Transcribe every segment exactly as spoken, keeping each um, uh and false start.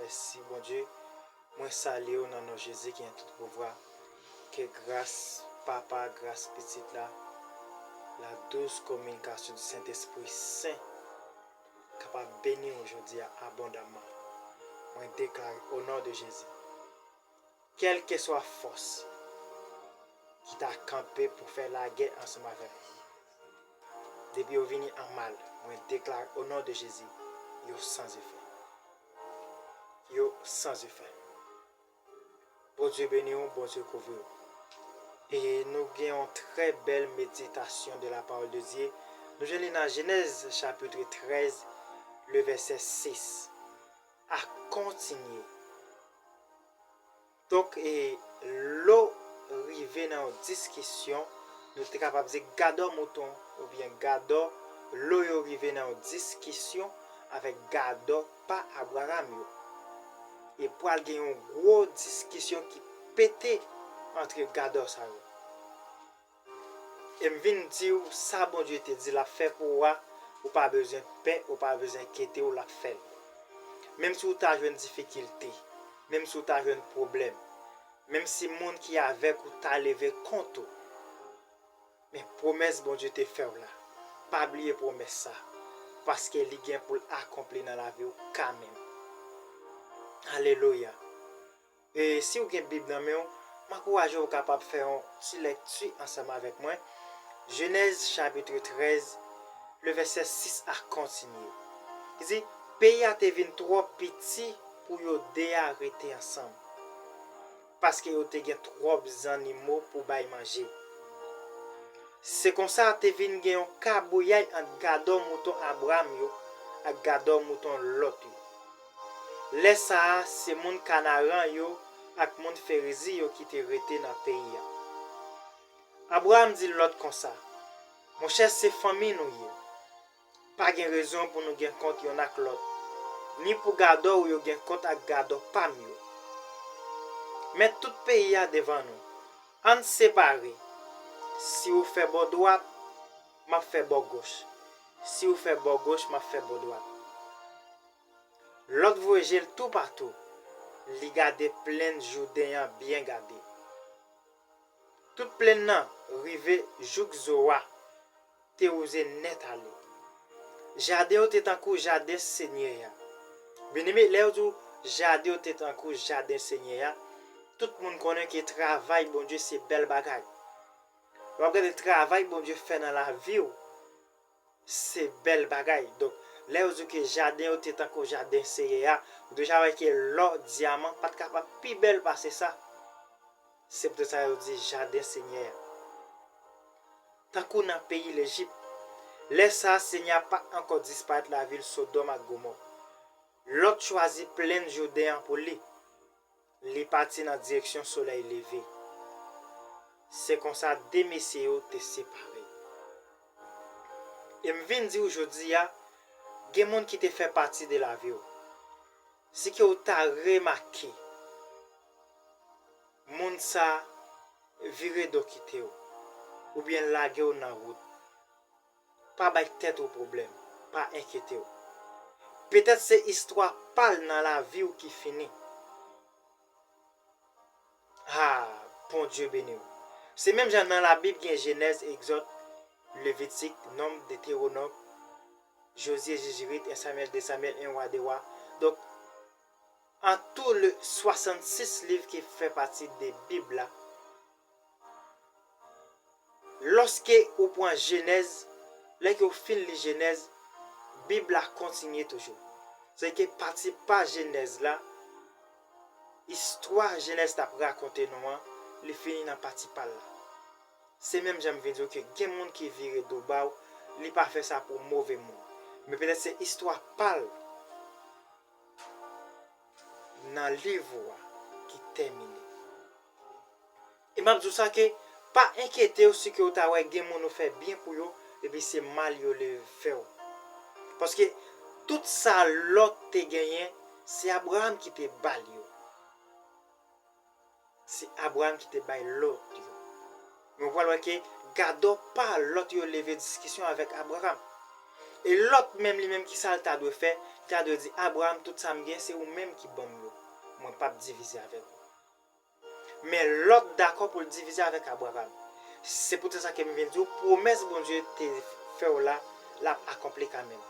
Mèsi, Bondye. Mwen salye w nan non Jezi ki gen tout pouvwa. Ke gras Papa, gras Pitit la, la dous kominikasyon di Sentespri Sen kapab beni w jodi a abondamman. Mwen deklare o non de Jezi, kèlkeswa fòs ki ta kanpe pou fè lagè ansanm avè m, depi yo vini an mal, mwen deklare o non de Jezi, yo san efè. Yo san efè. Bondye beni w, Bondye kouvri w. E nou gen yon trè bèl meditasyon de la parole de Dieu. Nou jwenn li nan Jenèz chapitre treize, le verset six. A kontinye. Donk, e, lè w rive nan yon diskisyon, nou te kapab di gadò mouton oubyen gadò, lè yo rive nan yon diskisyon avèk gadò pa Abraram yo. E pral gen yon gwo diskisyon ki pete antre gadò sa yo. E m vin di w sa Bondye te di l ap fè pou ou a, ou pa bezwen pè, ou pa bezwen enkyete w, l ap fè l. Menm si w ta jwenn difikilte, menm si w ta jwenn pwoblèm, menm si moun ki avèk ou ta leve kont ou, men pwomès Bondye te fè w la, pa bliye pwomès sa, paske li gen pou l akonpli nan lavi w kanmenm. Alelouya! E si w gen Bib nan men w, m ankouraje w kapab fè yon ti lèkti ansanm avèk mwen. Jenèz chapitre treize, le verset six a kontinye. Li di, peyi a te vin twò piti pou yo de a rete ansanm, paske yo te gen twòp zannimo pou bay manje. Se konsa, te vin gen yon kabouyay ant gadò mouton Abraram yo ak gadò mouton Lòt yo. Lè sa a, se moun Kanaran yo ak moun Ferizi yo ki te rete nan peyi a. Abraram di Lòt konsa, monchè, se fanmi nou ye. Pa gen rezon pou nou gen kont yonn ak lòt, ni pou gadò w yo gen kont ak gadò pa m yo. Men tout peyi a devan nou. Ann separe. Si w fè bò dwat, m ap fè bò goch. Si w fè bò goch, m ap fè bò dwat. Lòt voye je l toupatou. Li gade plenn Jouden an byen gade. Tout plenn nan rive jouk Zowa, te wouze nèt ale. Jaden yo te tankou jaden Senyè a. Byeneme, lè yo di w jaden yo te tankou jaden Senyè a, tout moun konnen ke travay Bondye se bèl bagay. W ap gade travay Bondye fè nan lavi w, se bèl bagay. Donk, lè yo di w ke jaden yo te tankou jaden Senyè a, ou deja wè ke lò, dyaman pa t kapab pi bèl pase sa. Se poutèt sa yo di jaden Senyè a. Tankou nan peyi Lejip. Lè sa a, Senyè a pa t ankò disparèt lavil Sodòm ak Gomò. Lòt chwazi plenn Jouden an pou li. Li pati nan direksyon solèy leve. Se konsa de mesye yo te separe. E m vin di w jodi a, gen moun ki te fè pati de lavi w. Si ke w ta remake, moun sa a vire do kite w, oubyen lage w nan wout. Pa bay tèt ou pwoblèm, pa enkyete w. Petèt se istwa pa l nan lavi w ki fini. Ah, Bondye beni w. Se menm jan nan Labib gen Jenèz, Egzòd, Levitik, Nonb, Detewonòm, Jozye, Jezi uit, en Samyèl, de Samyèl, en Wa, de Wa. Donk, an tou, le swasannsis liv ki fè pati de Bib la, lòske ou pran Jenèz, lè ke w fin li Jenèz, Bib la kontinye toujou. Sèke pati pa Jenèz la, istwa Jenèz t ap rakonte nou an, li fini nan pati pa l la. Se menm jan m vin di w ke gen moun ki vire do ba w, li pa fè sa pou move moun. Men petèt se istwa pa l nan liv ou a ki tèmine. E m ap di w sa ke pa enkyete w si ke w ta wè gen moun ou fè byen pou yo, epi se mal yo leve fè w. Paske tout sa Lòt te genyen, se Abraram ki te ba l yo. Se Abraram ki te bay Lòt yo. Men w pral wè ke gadò pa Lòt yo leve diskisyon avèk Abraram. E Lòt menm, li menm, ki sa l ta dwe fè? Li ta dwe di, Abraram, tout sa m gen, se ou menm ki ban m yo. Mwen p ap divize avèk ou. Men Lòt dakò pou l divize avèk Abraram. Se poutèt sa ke m vin di w, pwomès Bondye te fè w la, l ap akonpli kanmenm.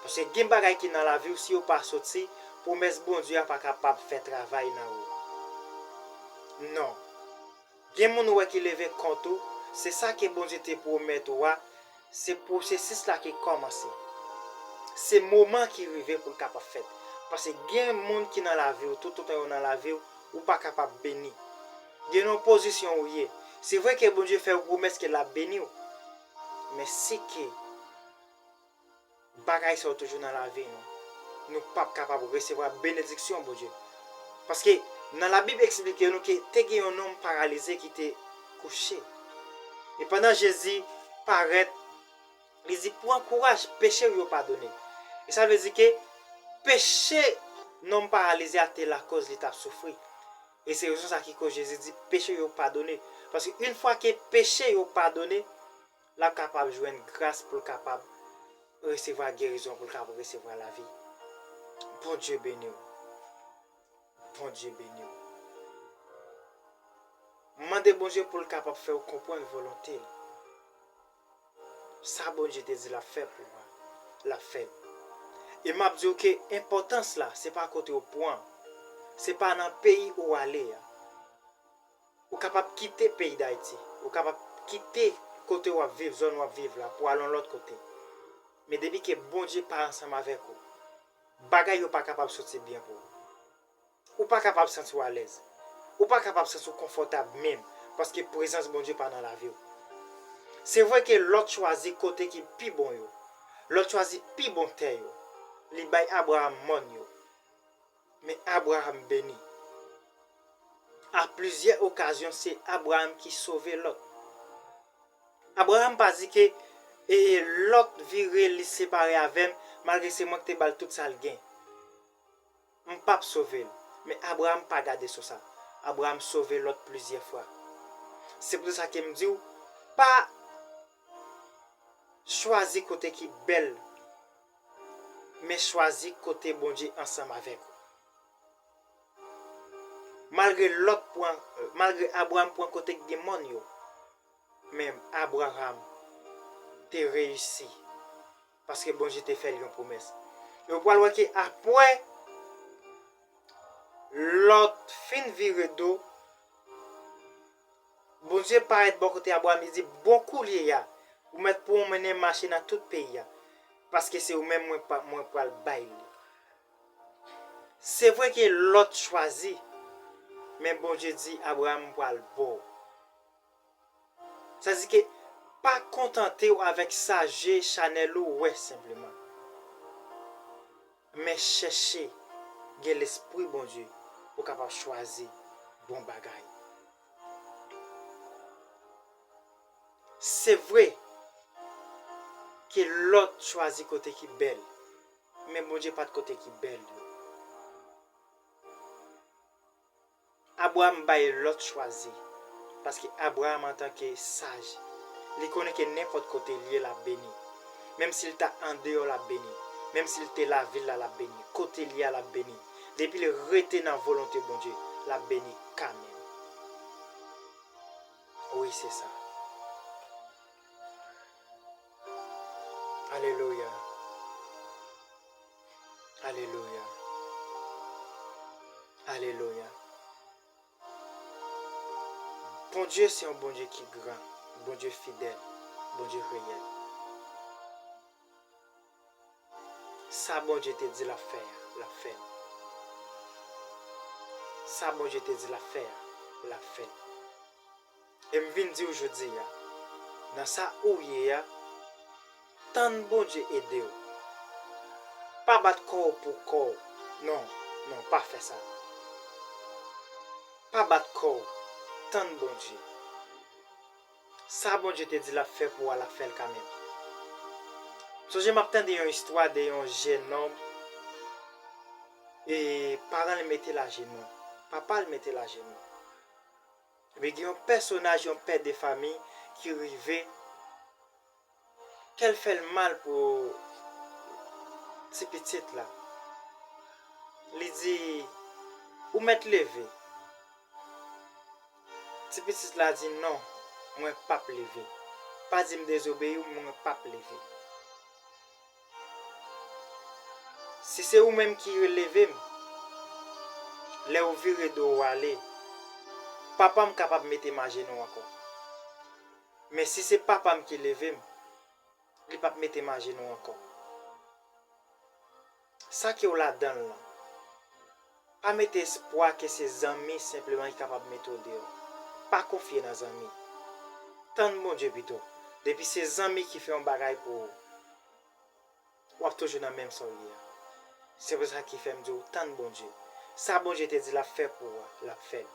Paske gen bagay ki nan lavi w, si yo pa soti, pwomès Bondye a pa kapab fè travay nan ou. Non. Gen moun ou wè ki leve kont ou, se sa ke Bondye te pwomèt ou a, se pwosesis la ki kòmanse. Se moman ki rive pou l kapab fèt. Paske gen moun ki nan lavi w, toutotan yo nan lavi w, ou pa kapab beni. Gen nan pozisyon ou ye. Se vre ke Bondye fè w pwomès ke l ap beni w. Men si ke bagay sa yo toujou nan lavi nou, nou p ap kapab resevwa benediksyon Bondye. Paske nan Labib eksplike nou ke te gen yon nonm paralize ki te kouche. E pandan Jezi parèt, li di, pran kouraj, peche w yo padone. E sa vle di ke peche nonm paralize a te lakòz li t ap soufri. E se rezon sa ki koz Jezi di, peche w yo padone. Paske yon fwa ke peche yo padone, l ap kapab jwenn gras pou l kapab resevwa gerizon, pou l kapab resevwa lavi. Bondye beni w. Bondye beni w. Mande Bondye pou l kapab fè w konprann volonte l. Sa Bondye te di l ap fè pou ou a, l ap fè l. E m ap di w ke enpòtans la, se pa kote w pran, se pa nan peyi ou ale a. Ou kapab kite peyi Dayiti, ou kapab kite kote w ap viv, zòn w ap viv la, pou al yon lòt kote. Men depi ke Bondye pa ansanm avèk ou, bagay yo pa kapab soti byen pou ou. Ou pa kapab santi w alèz. Ou pa kapab santi w konfòtab menm, paske prezans Bondye pa nan lavi w. Se vre ke Lòt chwazi kote ki pi bon yo. Lòt chwazi pi bon tè yo. Li bay Abraram mòn yo. Men Abraram beni. A plizyè okazyon, se Abraram ki sove Lòt. Abraram pa di ke, e, Lòt vire, li separe avè m, malgre se mwen ki te ba l tout sa l gen. M p ap sove l. Men Abraram pa gade sou sa. Abraram sove Lòt plizyè fwa. Se poutèt sa ke m di w, pa chwazi kote ki bèl, men chwazi kote Bondye ansanm avèk ou. Malgre Lòt pran, malgre Abraram pran kote k gen mòn yo, men Abraram te reyisi, paske Bondye te fè l yon pwomès. E w pral wè ke apre Lòt fin vire do, Bondye parèt bò kote Abraram, li di, bon koulye a, ou mèt pwomennen mache nan tout peyi a, paske se ou menm mwen pa, mwen pral bay li. Se vre ke Lòt chwazi, men Bondye di Abraram, m pral ba w. Sa di ke pa kontante w avèk sa je chanèl ou wè senpleman. Men chèche gen lespri Bondye pou w kapab chwazi bon bagay. Se vre ke Lòt chwazi kote ki bèl, men Bondye pa t kote ki bèl yo. Abraram bay Lòt chwazi, paske Abraram antanke saj, li konnen ke nenpòt kote l ye, l ap beni. Menm si l ta andeyò, l ap beni. Menm si l te lavil la, l ap beni. Kote l ye a, l ap beni. Depi l rete nan volonte Bondye, l ap beni kanmenm. Wi, se sa. Alelouya. Alelouya. Alelouya. Bondye se yon Bondye ki gran, Bondye fidèl, Bondye reyèl. Sa Bondye te di l ap fè a, l ap fè l. Sa Bondye te di l ap fè a, l ap fè l. E m vin di w jodi a, nan sa ou ye a, tann Bondye ede w. Pa bat kò w pou kò w. Non, non, pa fè sa. Pa bat kò w. Tann Bondye. Sa Bondye te di l ap fè pou w a, l ap fè l kanmenm. Sonje m ap tande yon istwa de yon jennonm, e paran l mete l ajenou. Papa l mete l ajenou. Epi gen yon pèsonaj, yon pè de fanmi ki rive, kè l fè l mal pou ti pitit la. Li di, "Ou mèt leve." Ti pitit la di, "Non, mwen p ap leve. Pa di m dezobeyi w, mwen p ap leve. Si se ou menm ki releve m, lè ou vire do w ale, papa m kapab mete m ajenou ankò. Men si se papa m ki leve m, li p ap mete m ajenou ankò." Sa ke w ladan l lan, pa mete espwa ke se zanmi senpleman ki kapab mete w deyò. Pa konfye nan zanmi. Tann Bondye pito. Depi se zanmi ki fè yon bagay pou ou, w ap toujou nan menm sa w ye a. Se pou sa ki fè m di w, tann Bondye. Sa Bondye te di l ap fè pou ou a, l ap fè l.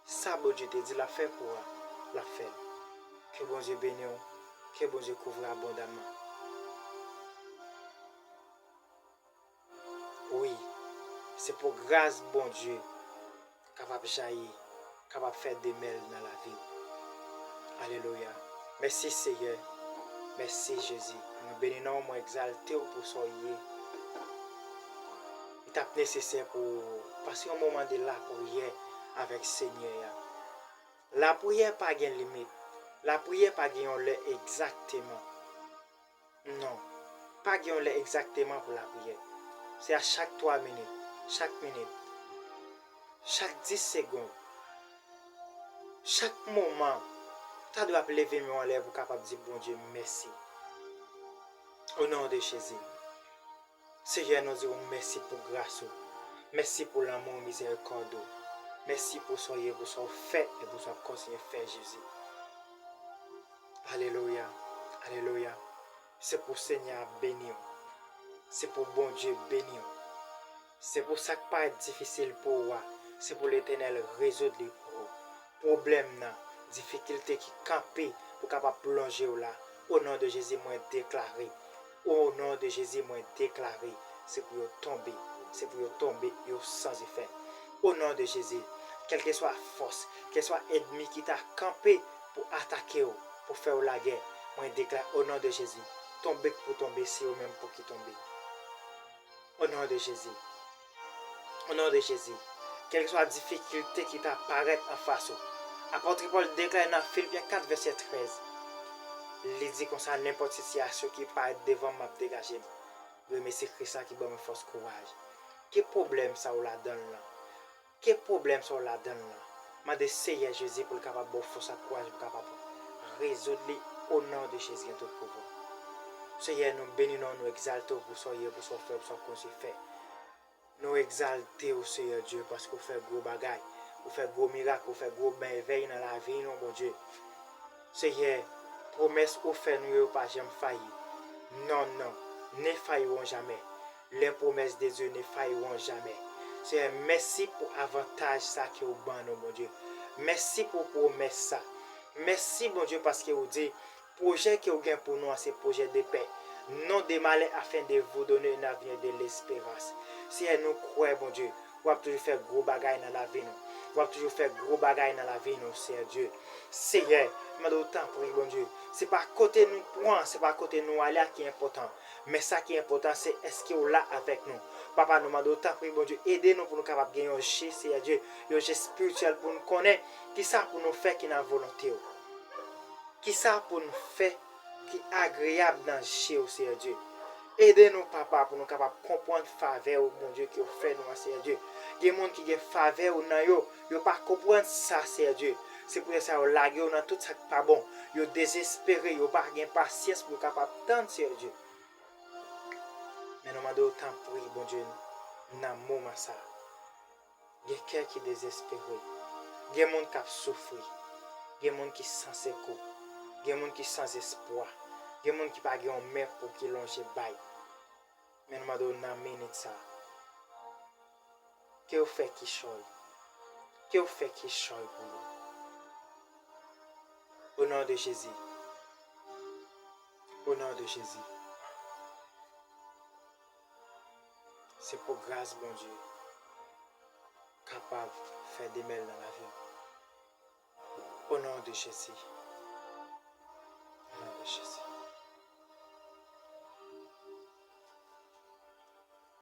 Sa Bondye te di l ap fè pou ou a, l ap fè l. Ke Bondye beni w, ke Bondye kouvri w abondamman. Wi, se pou gras Bondye kapab jayi, kapab fè demèl nan lavi w. Alelouya. Mèsi, Seyè. Mèsi, Jezi. Mwen beni non w, mwen egzalte w pou sa w ye. Li t ap nesesè pou w pase yon moman de lapriyè avèk Senyè a. Lapriyè pa gen limit. Lapriyè pa gen yon lè egzakteman. Non. Pa gen yon lè egzakteman pou lapriyè. Se a chak twa minit, chak minit, chak dis segonn, chak moman, ou ta dwe ap leve men w anlè pou w kapab di Bondye mèsi. O non de Jezi. Seyè, nou di w mèsi pou gras ou. Mèsi pou lanmou w, mizerikòd ou. Mèsi pou sa w ye, pou sa w fè, e pou sa w ap kontinye fè, Jezi. Alelouya, alelouya. Se pou Senyè a beni w. Se pou Bondye beni w. Se pou sa k parèt difisil pou ou a, se pou Letènèl rezoud li pou ou. Pwoblèm nan, difikilte ki kanpe pou kapab plonje w la, o non de Jezi, mwen deklare. O non de Jezi, mwen deklare, se pou yo tonbe, se pou yo tonbe, yo san efè. O non de Jezi, kèlkeswa fòs, kèlkeswa ènmi ki ta kanpe pou atake w, pou fè w lagè, mwen deklare, o non de Jezi, tonbe k pou tonbe, se yo menm pou ki tonbe. O non de Jezi. O non de Jezi. Kèlkeswa difikilte ki ta parèt anfas ou, apot Pòl deklare nan Filipyen kat vèsè trèz, li di konsa, nenpòt sitiyasyon ki parèt devan m, m ap degaje m. Remèsye Kris la ki ban mwen fòs, kouraj. Ki pwoblèm sa ou ladan l lan? Ki pwoblèm sa w ladan l lan? Mande Seyè Jezi pou l kapab ba w fòs ak kouraj pou w kapab rezoud li, o non de Jezi gen tout pouvwa. Seyè, nou beni non w, nou egzalte w pou sa w ye, pou sa w fè, pou sa w kontinye fè. Nou egzalte w, Seyè Dye, paske w fè gwo bagay, ou fè gwo mirak, ou fè gwo mèvèy nan lavi nou, Bondye. Seyè, pwomès ou fè nou yo pa janm fayi. Non, non, ne failleront jamais. Les promesses de Dieu ne failleront jamais. Seyè, mèsi pou avantaj sa ke w ban nou, Bondye. Mèsi pou pwomès sa. Mèsi, Bondye, paske ou di, pwojè ke w gen pou nou an se pwojè de pè, non de malè, afin de vous donner un avenir de l'espérance. Seyè, nou kwè, Bondye, w ap toujou fè gwo bagay nan lavi nou. W ap toujou fè gwo bagay nan lavi nou, Seyè Dye. Seyè, m mande w tanpri, Bondye, se pa kote nou pran, se pa kote nou ale a ki enpòtan. Men sa ki enpòtan, se èske w la avèk nou. Papa, nou mande w tanpri, Bondye, ede nou pou nou kapab gen yon je, Seyè Dye, yon je espirityèl pou nou konnen kisa pou nou fè ki nan volonte w. Kisa pou nou fè ki agreyab nan je w, Seyè Dye. Ede nou, Papa, pou nou kapab konprann favè w, Bondye, ke w fè nou an, Seyè Dye. Gen moun ki gen favè w nan yo, yo pa konprann sa, Seyè Dye. Se poutèt sa yo lage yo nan tout sa k pa bon. Yo dezespere, yo pa gen pasyans pou yo kapab tann, Seyè Dye. Men nou mande w tanpri, Bondye, nan moman sa a. Gen kè ki dezespere. Gen moun k ap soufri. Gen moun ki san sekou. Gen moun ki san espwa. Gen moun ki pa gen yon men pou ki lonje bay. Men nou mande w nan minit sa a, ke w fè kichòy. Ke w fè kichòy pou yo. O non de Jezi. O non de Jezi. Se pou gras Bondye kapab fè demèl nan lavi w. O non de Jezi.